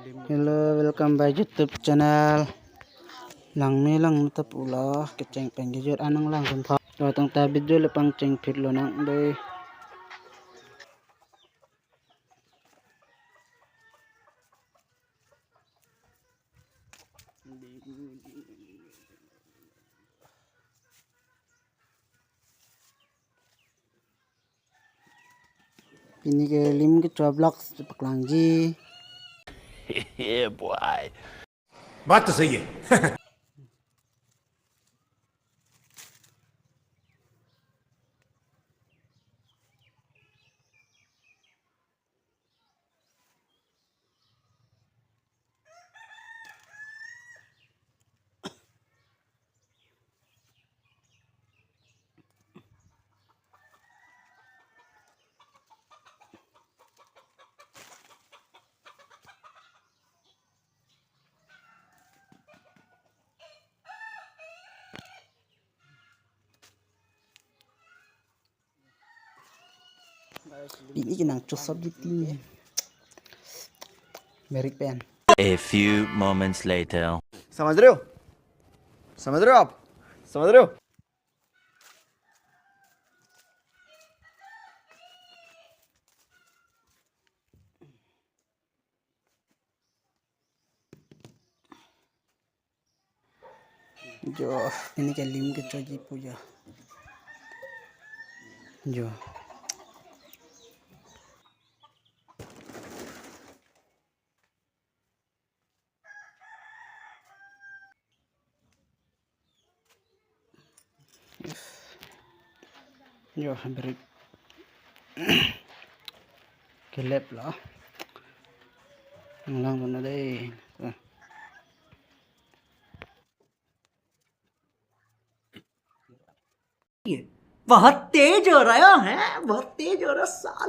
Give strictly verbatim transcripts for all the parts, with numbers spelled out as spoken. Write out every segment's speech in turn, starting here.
Hello, welcome back YouTube channel. Langme lang ta pulo kecheng pen kejut anang lang sun tho. Lo tang ta video le pangcheng phit lonang dei. Pini ke lim kecho vlogs paklangji. Yeah, boy. बात तो सही है. Pini ke nangchosop di ti. Merik pen. A few moments later. समझ रहे हो? समझ रहे हो आप? समझ रहे हो? Jo, pini ke lim kechoji pu jo. Jo. Jo, break. Kelep lo. Nanglang dun dei. ये बहुत तेज हो रहा है, बहुत तेज हो रहा है साला.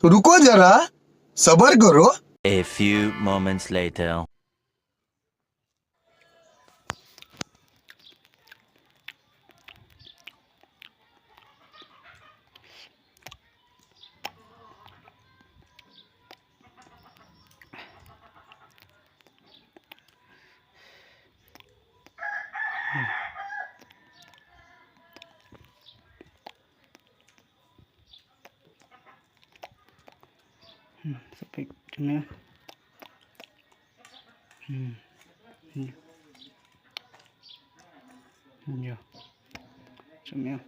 तो रुको जरा, सबर करो. A few moments later. Hmm, sapik chumeo. Hmm. Hmm. Yo. Chumeo.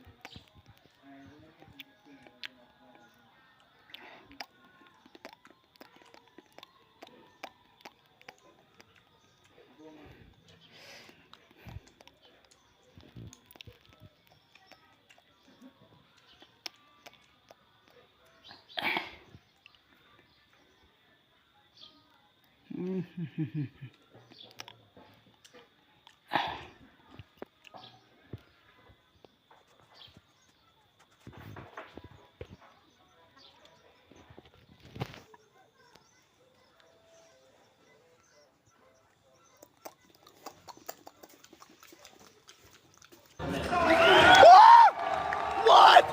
What?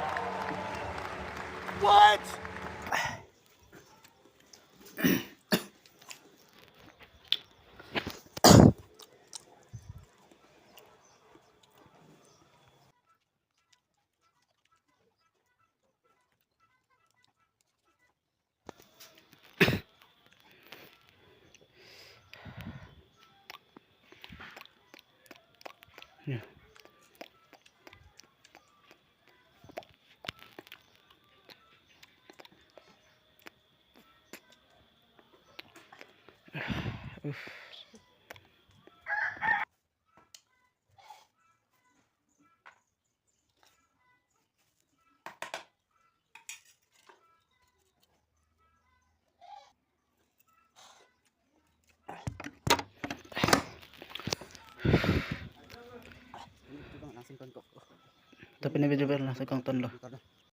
What? To pini video pen langsung kangtonlo.